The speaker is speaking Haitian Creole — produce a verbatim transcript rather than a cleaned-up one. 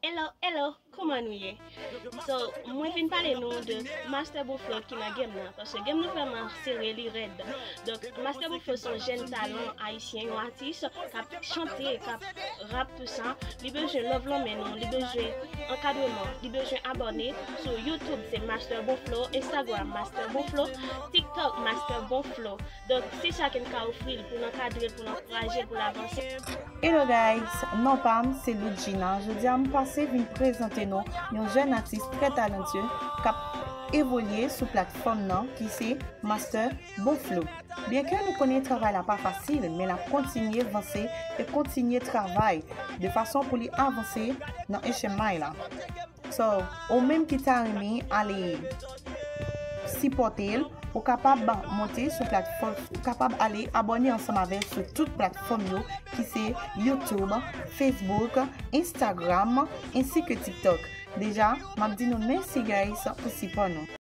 Hello, hello, kòman nou ye? So, mwen vin pale nou de Master Bonflo ki nan game nan, paske game nan vrèman sere, li rèd. Donk, Master Bonflo se yon jèn talan ayisyen, yon atis k ap chante, k ap rap, tou sa. Li bezwen love lan men nou, li bezwen ankadreman, li bezwen abòne. Sou YouTube, se Master Bonflo, Instagram, Master Bonflo, TikTok, Master Bonflo. Donk, se sa ke n ka ofri l pou n ankadre l, pou n ankouraje l, pou l avanse. Hello guys, non pa m se Ludjina. Jodi a m pase vin prezante nou yon jèn atis trè talantye k ap evolye sou platfòm nan ki se Master Bonflo. Byenke nou konnen travay la pa fasil, men l ap kontinye vanse e kontinye travay de fason pou li avanse nan echenmay la. So, ou menm ki ta renmen ale sipòte l, ou kapab monte sou platfòm, ou kapab ale abòne ansanm avè l sou tout platfòm yo ki se YouTube, Facebook, Instagram, ensi ke TikTok. Deja, m ap di nou mèsi guys pou sipò nou.